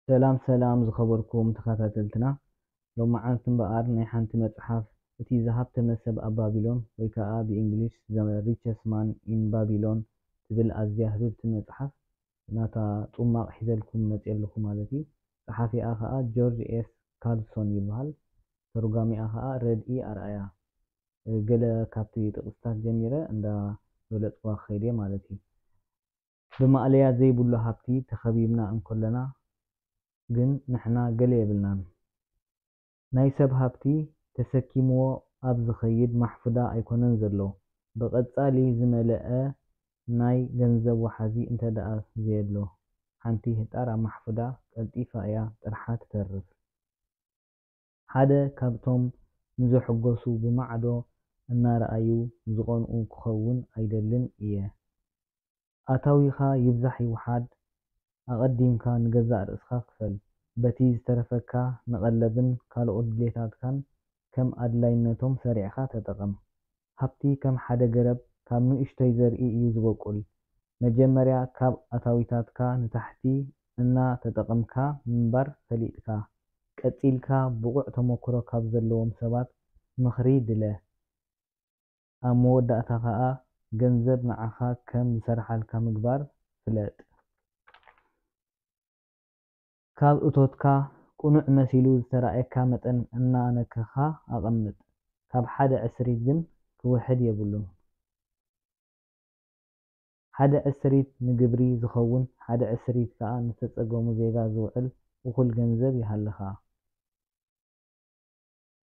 ሰላም ሰላም ዝኸበርኩም ተኸታተልትና፣ ሎማዓንቲ እምበኣር ናይ ሓንቲ መጽሓፍ እቲ ዝሃብተመ ሰብ ኣብ ባቢሎን ወይ ከኣ ብእንግሊሽ The Richest Man in Babylon ትብል ኣዝያ ህብብቲ መጽሓፍ ናታ ጹማቕ ሒዘልኩም መጽየ ኣለኹ ማለት እዩ። ጸሓፊኣ ከኣ ጆርጅ ኤስ ካልሶን ይበሃል። ተርጓሚኣ ከኣ ረድኢ ኣርኣያ። ገለ ካብቲ ጥቕስታት ጀሚረ እንዳ ገለጽኩዋ ክኸይድ እየ ማለት እዩ። ብማእለያ ዘይብሉ ሃብቲ ተኸቢብና እንከለና ግን ንሕና ገለ የብልናን። ናይ ሰብ ሃብቲ ተሰኪምዎ ኣብ ዝኸይድ ማሕፉዳ ኣይኮነን ዘሎ። ብቐጻሊ ዝመለአ ናይ ገንዘብ ወሓዚ እንተ ደኣ ዘየሎ፣ ሓንቲ ህጣር ኣብ ማሕፉዳ ቀልጢፋ እያ ጥርሓ ትተርፍ። ሓደ ካብቶም ንዝሕጎሱ ብማዕዶ እናረኣዩ ዝቐንኡ ክኸውን ኣይደልን እየ። ኣታዊኻ ይብዛሕ ይውሓድ፣ ኣቐዲምካ ንገዛእ ርእስኻ ክፈል። በቲ ዝተረፈካ ንቐለብን ካልኦት ድሌታትካን ከም ኣድላይነቶም ሰሪዕኻ ተጠቐም። ሃብቲ ከም ሓደ ገረብ ካብ ንእሽቶይ ዘርኢ እዩ ዝበቁል። መጀመርያ ካብ ኣታዊታትካ ንታሕቲ እና ተጠቐምካ ምንባር ፈሊጥካ፣ ቀጺልካ ብቑዕ ተመክሮ ካብ ዘለዎም ሰባት ምኽሪ ድለ። ኣብ መወዳእታ ከኣ ገንዘብ ንዓኻ ከም ዝሰርሓልካ ምግባር ፍለጥ። ካብ እቶትካ ቅኑዕ መሲሉ ዝተራእየካ መጠን እናነከኻ ኣቐምጥ። ካብ ሓደ ዕስሪት ግን ክውሕድ የብሉን። ሓደ ዕስሪት ንግብሪ ዝኸውን፣ ሓደ ዕስሪት ከኣ ንዝተጸገሙ ዜጋ ዝውዕል እኹል ገንዘብ ይሃልኻ።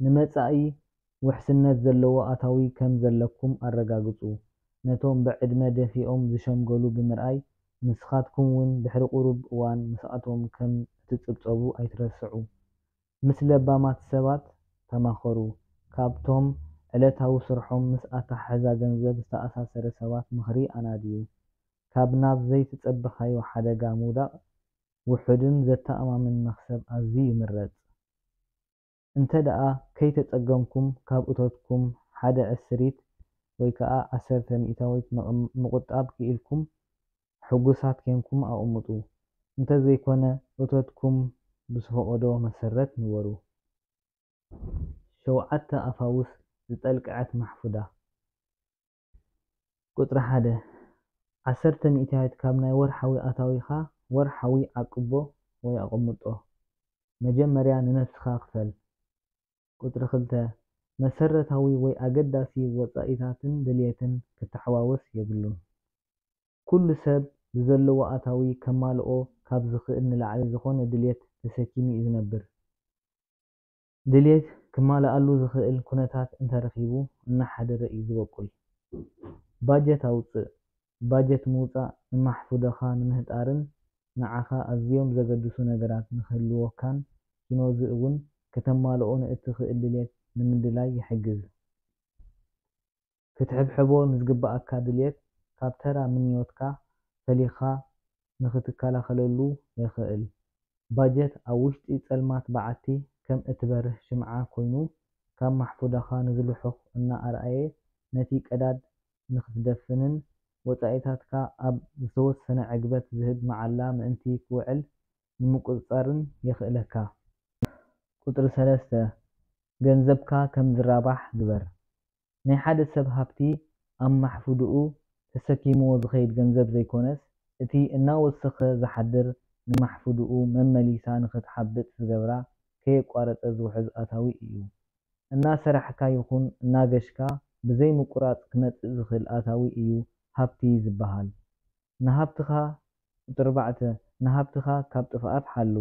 ንመጻኢ ውሕስነት ዘለዎ ኣታዊ ከም ዘለኩም ኣረጋግጹ። ነቶም ብዕድመ ደፊኦም ዝሸምገሉ ብምርኣይ፣ ንስኻትኩም እውን ድሕሪ ቁሩብ እዋን ምስኣቶም ከም እትጽብጸቡ ኣይትረስዑ። ምስ ለባማት ሰባት ተማኸሩ። ካብቶም ዕለታዊ ስርሖም ምስ ኣተሓሕዛ ገንዘብ ዝተኣሳሰረ ሰባት ምኽሪ ኣናድዩ። ካብ ናብ ዘይተጸበኻዮ ሓደጋ ምውዳቕ ውሑድን ዘተኣማምን መኽሰብ ኣዝዩ ይምረጽ። እንተ ደኣ ከይተጸገምኩም፣ ካብ እቶትኩም ሓደ ዕስሪት ወይ ከኣ ዓሰርተ ሚእታዊት ምቕም-፣ ምቑጣብ ክኢልኩም፣ ሕጉሳት ኬንኩም ኣቐምጡ። እንተ ዘይኮነ፣ እቶትኩም ብዝፈቐዶ መሰረት ንበሩ። ሸውዓተ ኣፋውስ ዝጠልቅዐት ማሕፉዳ። ቁጽሪ ሓደ፣ ዓሰርተ ሚእታዊት ካብ ናይ ወርሓዊ ኣታዊኻ ወርሓዊ ዓቅቦ ወይ ኣቐምጦ። መጀመርያ ንነብስኻ ክፈል። ቁጽሪ ክልተ፣ መሰረታዊ ወይ ኣገዳሲ ወጻኢታትን ድልየትን ክተሓዋወስ የብሉን። ኩሉ ሰብ ብዘለዎ ኣታዊ ከማልኦ ካብ ዝኽእል ንላዕሊ ዝኾነ ድልየት ተሰኪሙ እዩ ዝነብር። ድልየት ክማልኣሉ ዝኽእል ኩነታት እንተረኺቡ እናሓደረ እዩ ዝበቁል። ባጀት ኣውጽእ። ባጀት ምውጻእ ንማሕፉዳኻ ንምህጣርን ንዓኻ ኣዝዮም ዘገድሱ ነገራት ንኽህልወካን ኪኖዚ እውን ከተማልኦ ንእትኽእል ድልየት ንምድላይ ይሕግዝ። ክትሕብሕቦ ንዝግብኣካ ድልየት ካብ ተራ ምንዮትካ ፈሊኻ ንኽትከላኸለሉ የኽእል። ባጀት ኣብ ውሽጢ ጸልማት በዓቲ ከም እትበርህ ሽምዓ ኮይኑ፣ ካብ ማሕፉዳኻ ንዝልሑኽ እናኣርኣየ፣ ነቲ ቀዳድ ንኽትደፍንን ወጻኢታትካ ኣብ ዝተወሰነ ዕግበት ዝህብ መዓላ ምእንቲ ክውዕል ንምቁጽጻርን የኽእለካ። ቁጽሪ ሰለስተ፣ ገንዘብካ ከም ዝራባሕ ግበር። ናይ ሓደ ሰብ ሃብቲ ኣብ ማሕፉድኡ ተሰኪምዎ ዝኸይድ ገንዘብ ዘይኮነስ፣ እቲ እናወሰኸ ዝሓድር ንማሕፉድኡ መመሊሳ ንኽትሓብጥ ዝገብራ ከየቋረጸ ዝውሕዝ ኣታዊ እዩ። እናሰራሕካ ይኹን እናገሽካ ብዘይ ምቁራጽ ክመጽእ ዝኽእል ኣታዊ እዩ ሃብቲ ዝበሃል። ንሃብትኻ፣ ቁጽሪ ኣርባዕተ፣ ንሃብትኻ ካብ ጥፍኣት ሓሉ።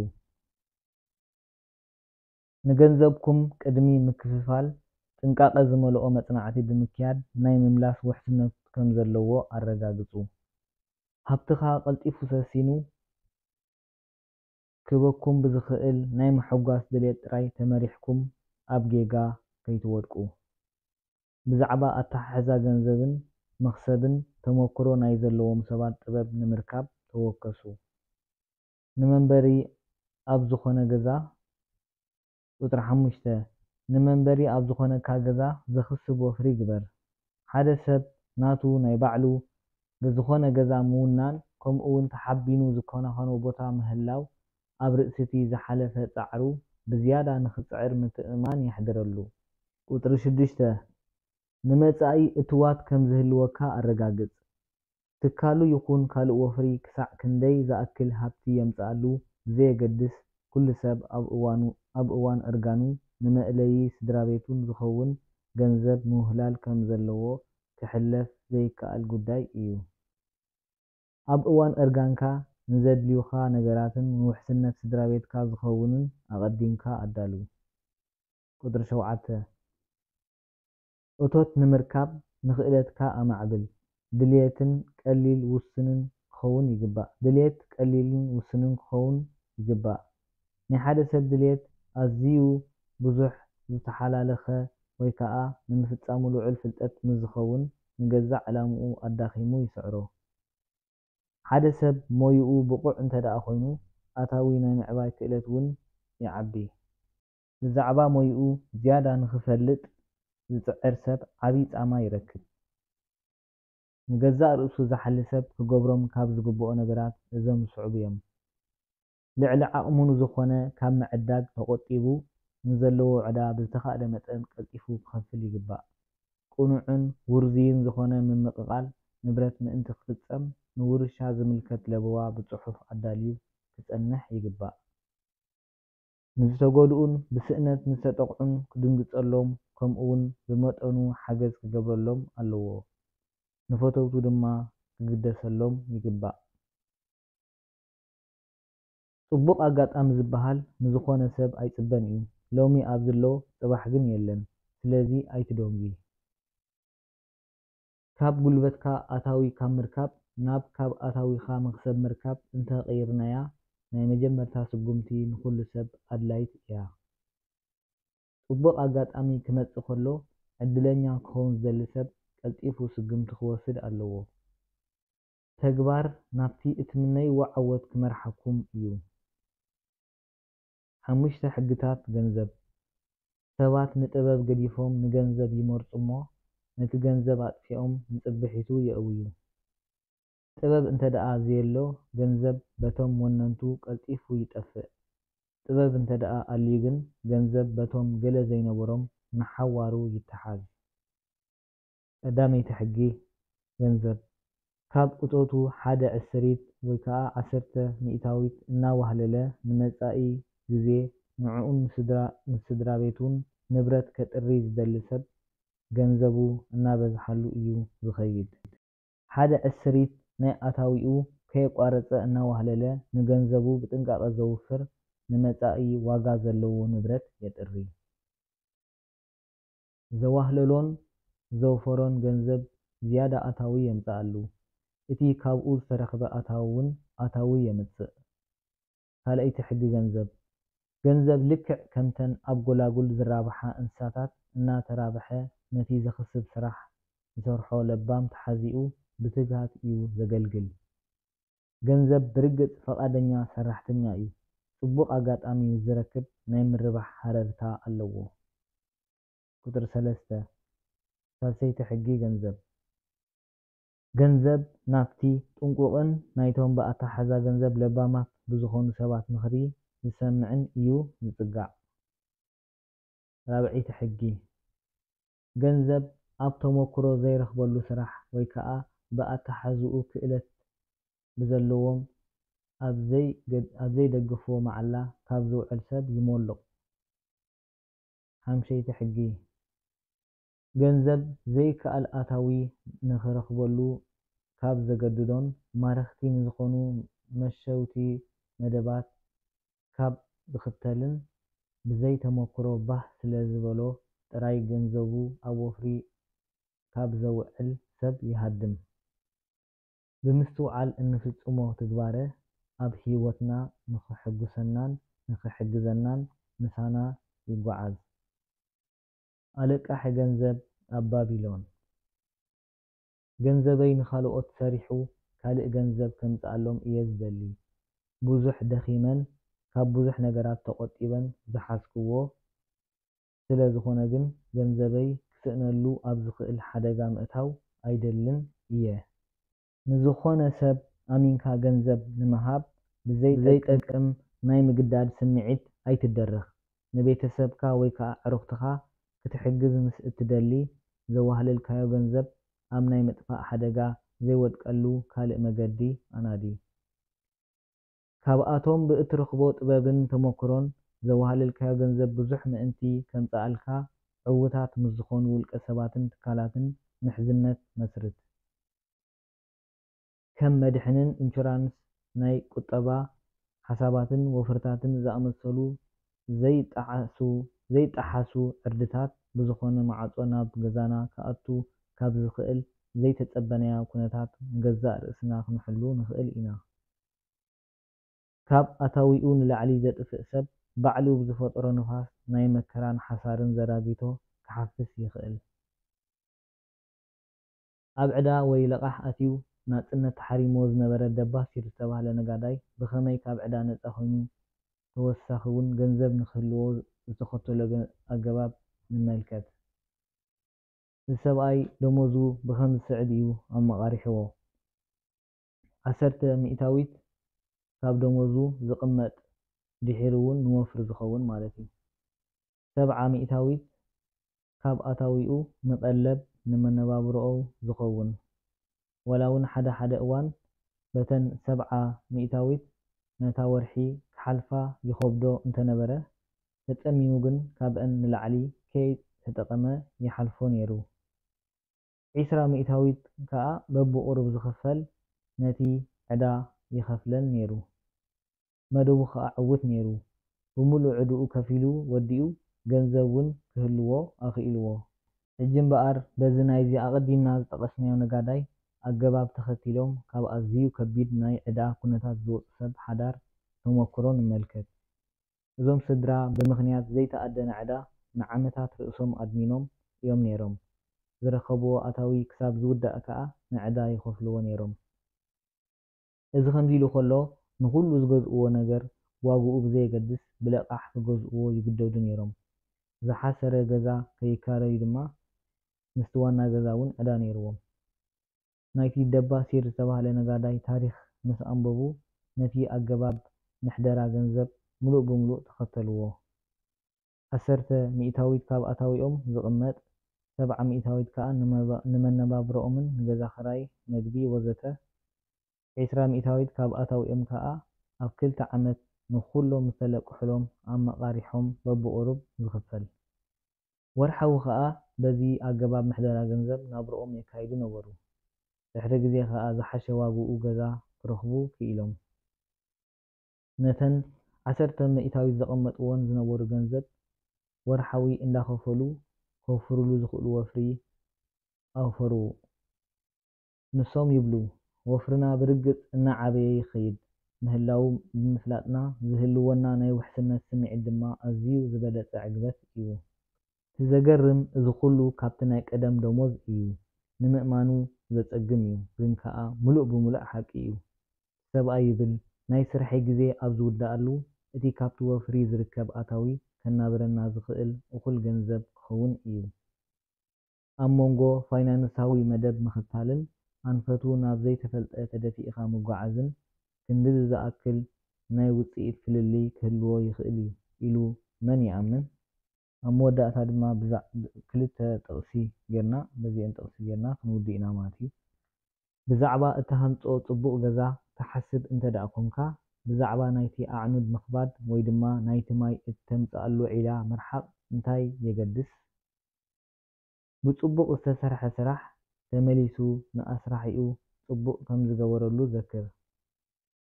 ንገንዘብኩም ቅድሚ ምክፍፋል፣ ጥንቃቐ ዝመልኦ መጽናዕቲ ብምክያድ ናይ ምምላስ ውሕስነት ከም ዘለዎ ኣረጋግጹ። ሃብትኻ ቀልጢፉ ሰሲኑ ክበኩም ብዝኽእል ናይ ምሕጓስ ድሌት ጥራይ ተመሪሕኩም ኣብ ጌጋ ከይትወድቁ። ብዛዕባ ኣተሓሕዛ ገንዘብን መኽሰብን ተመክሮ ናይ ዘለዎም ሰባት ጥበብ ንምርካብ ተወከሱ። ንመንበሪ ኣብ ዝኾነ ገዛ፣ ቁጽሪ ሓሙሽተ፣ ንመንበሪ ኣብ ዝኾነካ ገዛ ዘኽስብ ወፍሪ ግበር። ሓደ ሰብ ናቱ ናይ ባዕሉ ዝኾነ ገዛ ምውናን፣ ከምኡ እውን ተሓቢኑ ዝከናኸኖ ቦታ ምህላው ኣብ ርእሲቲ ዝሓለፈ ጻዕሩ ብዝያዳ ንኽጽዕር ምትእምማን የሕድረሉ። ቁጽሪ ሽዱሽተ፣ ንመጻኢ እትዋት ከም ዝህልወካ ኣረጋግጽ። ትካሉ ይኹን ካልእ ወፍሪ ክሳዕ ክንደይ ዝኣክል ሃብቲ የምጽኣሉ ብዘየገድስ፣ ኩሉ ሰብ ኣብ እዋኑ፣ ኣብ እዋን እርጋኑ ንመእለዪ ስድራቤቱን ዝኸውን ገንዘብ ምውህላል ከም ዘለዎ ክሕለፍ ዘይከኣል ጉዳይ እዩ። ኣብ እዋን እርጋንካ ንዘድልዩኻ ነገራትን ንውሕስነት ስድራቤትካ ዝኸውንን ኣቐዲምካ ኣዳሉ። ቁጽሪ ሸውዓተ፣ እቶት ንምርካብ ንኽእለትካ ኣማዕብል። ድልየትን ቀሊል ውሱንን ክኸውን ይግባእ። ድልየት ቀሊልን ውሱንን ክኸውን ይግባእ። ናይ ሓደ ሰብ ድልየት ኣዝዩ ብዙሕ ዝተሓላለኸ ወይ ከኣ ንምፍጻሙ ልዑል ፍልጠት ምስ ዝኸውን፣ ንገዛእ ዕላምኡ ኣዳኺሙ ይስዕሮ። ሓደ ሰብ ሞይኡ ብቑዕ እንተ ደኣ ኮይኑ፣ ኣታዊ ናይ ምዕባይ ክእለት እውን ይዓቢ። ብዛዕባ ሞይኡ ዝያዳ ንኽፈልጥ ዝጽዕር ሰብ ዓቢ ጻማ ይረክብ። ንገዛእ ርእሱ ዝሓሊ ሰብ ክገብሮም ካብ ዝግብኦ ነገራት እዞም ዝስዕቡ እዮም። ልዕሊ ዓቕሙ ንዝኾነ ካብ ምዕዳግ ተቖጢቡ፣ ንዘለዎ ዕዳ ብዝተኻእለ መጠን ቀልጢፉ ክኸፍል ይግባእ። ቅኑዕን ውርዙይን ዝኾነ ምምቕቓል ንብረት ምእንቲ ክፍጸም፣ ንውርሻ ዝምልከት ለበዋ ብጽሑፍ ኣዳልዩ ክጸንሕ ይግባእ። ንዝተጎድኡን ብስእነት ንዝተጠቕዑን ክድንግጸሎም፣ ከምኡውን ብመጠኑ ሓገዝ ክገብረሎም ኣለዎ። ንፈተውቱ ድማ ክግደሰሎም ይግባእ። ጽቡቕ ኣጋጣሚ ዝበሃል ንዝኾነ ሰብ ኣይጽበን እዩ። ሎሚ ኣብዚ ኣሎ፣ ጽባሕ ግን የለን። ስለዚ ኣይትደንጉይ። ካብ ጉልበትካ ኣታዊ ካብ ምርካብ ናብ ካብ ኣታዊኻ መኽሰብ ምርካብ እንተ ቀይርናያ፣ ናይ መጀመርታ ስጉምቲ ንኹሉ ሰብ ኣድላይት እያ። ጽቡቕ ኣጋጣሚ ክመጽእ ከሎ፣ ዕድለኛ ክኸውን ዝደሊ ሰብ ቀልጢፉ ስጉምቲ ክወስድ ኣለዎ። ተግባር ናብቲ እትምነይዎ ዓወት ክመርሓኩም እዩ። ሓሙሽተ ሕግታት ገንዘብ። ሰባት ንጥበብ ገዲፎም ንገንዘብ ይመርጹ እሞ፣ ነቲ ገንዘብ ኣጥፊኦም ንጽብሒቱ የእውዩ። ጥበብ እንተ ደኣ ዘየሎ፣ ገንዘብ በቶም ወነንቱ ቀልጢፉ ይጠፍእ። ጥበብ እንተ ደኣ ኣልዩ ግን፣ ገንዘብ በቶም ገለ ዘይነበሮም ንሓዋሩ ይተሓዝ። ቀዳመይቲ ሕጊ ገንዘብ። ካብ እቶቱ ሓደ ዕስሪት ወይ ከኣ ዓሰርተ ሚእታዊት እናዋህለለ ንመጻኢ ግዜ ንዕኡን ንስድራ፣ ንስድራ ቤቱን ንብረት ከጥሪ ዝደሊ ሰብ፣ ገንዘቡ እናበዝሓሉ እዩ ዝኸይድ። ሓደ ዕስሪት ናይ ኣታዊኡ ከየቋረጸ እናዋህለለ ንገንዘቡ ብጥንቃቐ ዘውፍር፣ ንመጻኢ ዋጋ ዘለዎ ንብረት የጥሪ። ዘዋህለሎን ዘውፈሮን ገንዘብ ዝያዳ ኣታዊ የምጽኣሉ። እቲ ካብኡ ዝተረኽበ ኣታዊ እውን ኣታዊ የምጽእ። ካልኣይቲ ሕጊ ገንዘብ። ገንዘብ ልክዕ ከምተን ኣብ ጎላጉል ዝራብሓ እንስሳታት እናተራብሐ ነቲ ዘኽስብ ስራሕ ዝሰርሖ ለባም ተሓዚኡ ብትግሃት እዩ ዘገልግል። ገንዘብ ብርግጽ ፈቓደኛ ሰራሕተኛ እዩ። ጽቡቕ ኣጋጣሚ ምስ ዝረክብ ናይ ምርባሕ ሃረርታ ኣለዎ። ቁጽሪ ሰለስተ፣ ሳልሰይቲ ሕጊ ገንዘብ። ገንዘብ ናብቲ ጥንቁቕን ናይቶም ብኣተሓሕዛ ገንዘብ ለባማት ብዝኾኑ ሰባት ምኽሪ ዝሰምዕን እዩ ዝጽጋዕ። ራብዐይቲ ሕጊ፣ ገንዘብ ኣብ ተመኩሮ ዘይረኽበሉ ስራሕ ወይ ከኣ ብኣተሓሕዝኡ ክእለት ብዘለዎም ኣብ ዘይገድ-፣ ኣብ ዘይደግፍዎ መዓላ ካብ ዝውዕል ሰብ ይሞልቕ። ሓምሸይቲ ሕጊ፣ ገንዘብ ዘይከኣል ኣታዊ ንኽረኽበሉ ካብ ዘገድዶን ማረኽቲ ንዝኾኑ መሸውቲ መደባት ካብ ዝኽተልን ብዘይ ተመኩሮ ባህ ስለ ዝበሎ ጥራይ ገንዘቡ ኣብ ወፍሪ ካብ ዘውዕል ሰብ ይሃድም። ብምስትውዓል እንፍጽሞ ትግባረ ኣብ ህይወትና ንኽሕጉሰናን ንኽሕግዘናን ምሳና ይጓዓዝ። ኣለቃሒ ገንዘብ ኣብ ባቢሎን። ገንዘበይ ንኻልኦት ሰሪሑ ካልእ ገንዘብ ከምጽኣሎም እየ ዝደሊ። ብዙሕ ደኺመን ካብ ብዙሕ ነገራት ተቖጢበን ዝሓዝክዎ ስለ ዝኾነ ግን ገንዘበይ ክስእነሉ ኣብ ዝኽእል ሓደጋ ምእታው ኣይደልን እየ። ንዝኾነ ሰብ ኣሚንካ ገንዘብ ንምሃብ ብዘይጠቅም ናይ ምግዳድ ስምዒት ኣይትደረኽ። ንቤተሰብካ ወይ ከኣ ኣዕሩኽትኻ ክትሕግዝ ምስ እትደሊ፣ ዘዋህለልካዮ ገንዘብ ኣብ ናይ ምጥፋእ ሓደጋ ዘይወድቀሉ ካልእ መገዲ ኣናዲ። ካብኣቶም ብእትረኽቦ ጥበብን ተመክሮን ዘዋህለልካዮ ገንዘብ ብዙሕ ምእንቲ ከምጽኣልካ፣ ዕዉታት ምስ ዝኾኑ ውልቀ ሰባትን ትካላትን ምሕዝነት መስርት። ከም መድሕንን ኢንሹራንስ፣ ናይ ቁጠባ ሓሳባትን ወፍርታትን ዝኣመሰሉ ዘይጠሓሱ ዘይጠሓሱ ዕርድታት ብዝኾነ ማዕጾ ናብ ገዛና ክኣቱ ካብ ዝኽእል ዘይተጸበናዮ ኩነታት ንገዛእ ርእስና ክንሕሉ ንኽእል ኢና። ካብ ኣታዊኡ ንላዕሊ ዘጥፍእ ሰብ፣ ባዕሉ ብዝፈጠሮ ንፋስ ናይ መከራን ሓሳርን ዘራጊቶ ክሓፍስ ይኽእል። ኣብ ዕዳ ወይ ለቓሕ ኣትዩ ናጽነት ተሓሪምዎ ዝነበረ ደባሲር ዝተባህለ ነጋዳይ ብኸመይ ካብ ዕዳ ነጻ ኮይኑ፣ ተወሳኺ እውን ገንዘብ ንክህልዎ ዝተኸተሎ ገ-፣ ኣገባብ ንመልከት። እዚ ሰብኣይ ደሞዙ ብኸም ዝስዕብ እዩ ኣመቓሪሕዎ። ዓሰርተ ሚእታዊት ካብ ደሞዙ ዝቕመጥ፣ ድሒሩ እውን ንወፍሪ ዝኸውን ማለት እዩ። ሰብዓ ሚእታዊት ካብ ኣታዊኡ ንቐለብ ንመነባብሮኡ ዝኸውን፣ ዋላ እውን ሓደ ሓደ እዋን በተን ሰብዓ ሚእታዊት ነታ ወርሒ ክሓልፋ ይኸብዶ እንተነበረ፣ ተጸሚሙ ግን ካብአን ንላዕሊ ከይተጠቐመ ይሓልፎ ነይሩ። ዒስራ ሚእታዊት ከኣ በብቑሩብ ዝኽፈል ነቲ ዕዳ ይኸፍለን ነይሩ። መደቡ ከኣ ዕዉት ነይሩ። ብምሉእ ዕድኡ ከፊሉ ወዲኡ፣ ገንዘብ እውን ክህልዎ ኣኽኢልዎ። ሕጂ እምበኣር በዚ ናይዚ ኣቐዲምና ዝጠቐስናዮ ነጋዳይ ኣገባብ ተኸቲሎም ካብ ኣዝዩ ከቢድ ናይ ዕዳ ኩነታት ዝወጹ ሰብ ሓዳር ተመክሮ ንመልከት። እዞም ስድራ ብምኽንያት ዘይተኣደነ ዕዳ ንዓመታት ርእሶም ኣድኒኖም እዮም ነይሮም። ዝረኸብዎ ኣታዊ ክሳብ ዝውዳእ ከኣ ንዕዳ ይኸፍልዎ ነይሮም። እዚ ከምዚ ኢሉ ከሎ፣ ንኹሉ ዝገዝእዎ ነገር ዋግኡ ብዘየገድስ ብለቓሕ ክገዝእዎ ይግደዱ ነይሮም። ዝሓሰረ ገዛ ከይካረዩ ድማ ምስቲ ዋና ገዛ እውን ዕዳ ነይርዎም። ናይቲ ደባሲር ዝተባህለ ነጋዳይ ታሪኽ ምስ ኣንበቡ፣ ነቲ ኣገባብ ምሕደራ ገንዘብ ምሉእ ብምሉእ ተኸተልዎ። ዓሰርተ ሚእታዊት ካብ ኣታዊኦም ዝቕመጥ፣ ሰብዓ ሚእታዊት ከኣ ንመባ-፣ ንመነባብሮኦምን ንገዛ ክራይ፣ መግቢ ወዘተ፣ ዒስራ ሚእታዊት ካብ ኣታዊኦም ከኣ ኣብ ክልተ ዓመት ንኹሎም ዝተለቅሑሎም ኣመቓሪሖም በብቑሩብ ዝኽፈል። ወርሓዊ ከኣ በዚ ኣገባብ ምሕደራ ገንዘብ ናብርኦም የካይዱ ነበሩ። ድሕሪ ግዜ ከኣ ዝሓሸ ዋግኡ ገዛ ክረኽቡ ክኢሎም። ነተን ዓሰርተ ሚእታዊት ዘቐመጥወን ዝነበሩ ገንዘብ ወርሓዊ እንዳኸፈሉ ከውፍርሉ ዝኽእሉ ወፍሪ ኣውፈሩ። ንሶም ይብሉ፣ ወፍርና ብርግጽ እናዓበየ ይኸይድ ምህላዉ ብምፍላጥና ዝህልወና ናይ ውሕስነት ስምዒት ድማ ኣዝዩ ዝበለጸ ዕግበት እዩ። እቲ ዘገርም፣ እዚ ኹሉ ካብቲ ናይ ቀደም ደሞዝ እዩ። ንምእማኑ ዘጸግም እዩ፣ ግን ከኣ ምሉእ ብምሉእ ሓቂ እዩ። እቲ ሰብኣይ ይብል፣ ናይ ስርሐይ ግዜ ኣብ ዝውድኣሉ፣ እቲ ካብቲ ወፍሪ ዝርከብ ኣታዊ ከናብረና ዝኽእል እኹል ገንዘብ ክኸውን እዩ። ኣብ መንጎ ፋይናንሳዊ መደብ ምኽታልን ኣንፈቱ ናብ ዘይተፈልጠ ተደፊእካ ምጉዓዝን ክንድዚ ዝኣክል ናይ ውጽኢት ፍልልይ ክህልዎ ይኽእል እዩ ኢሉ መን ይኣምን? ኣብ መወዳእታ ድማ ብዛ-፣ ክልተ ጥቕሲ ጌርና፣ በዚአን ጥቕሲ ጌርና ክንውድእ ኢና ማለት እዩ። ብዛዕባ እትሃንጾ ጽቡቕ ገዛ ትሓስብ እንተ ደኣ ኰንካ፣ ብዛዕባ ናይቲ ኣዕኑድ ምኽባድ ወይ ድማ ናይቲ ማይ እተምጽኣሉ ዒላ ምርሓቕ እንታይ የገድስ? ብጽቡቕ ዝተሰርሐ ስራሕ ተመሊሱ ንኣስራሒኡ ጽቡቕ ከም ዝገበረሉ ዘክር።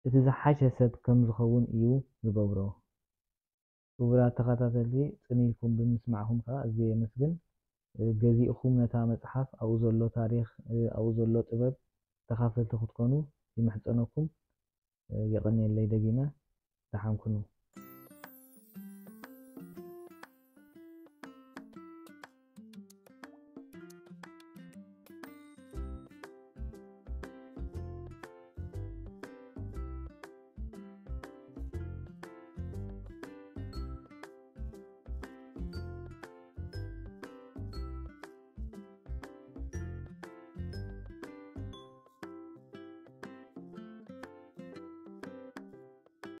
እቲ ዝሓሸ ሰብ ከም ዝኸውን እዩ ዝገብሮ። ክቡራት ተኸታተልቲ፣ ጽን ኢልኩም ብምስማዕኩም ከኣ ኣዝየ የመስግን። ገዚእኹም ነታ መጽሓፍ፣ ኣብኡ ዘሎ ታሪኽ፣ ኣብኡ ዘሎ ጥበብ ተኻፈልቲ ክትኮኑ ይምሕጸነኩም። የቐንየለይ ደጊመ። ደሓን ኩኑ።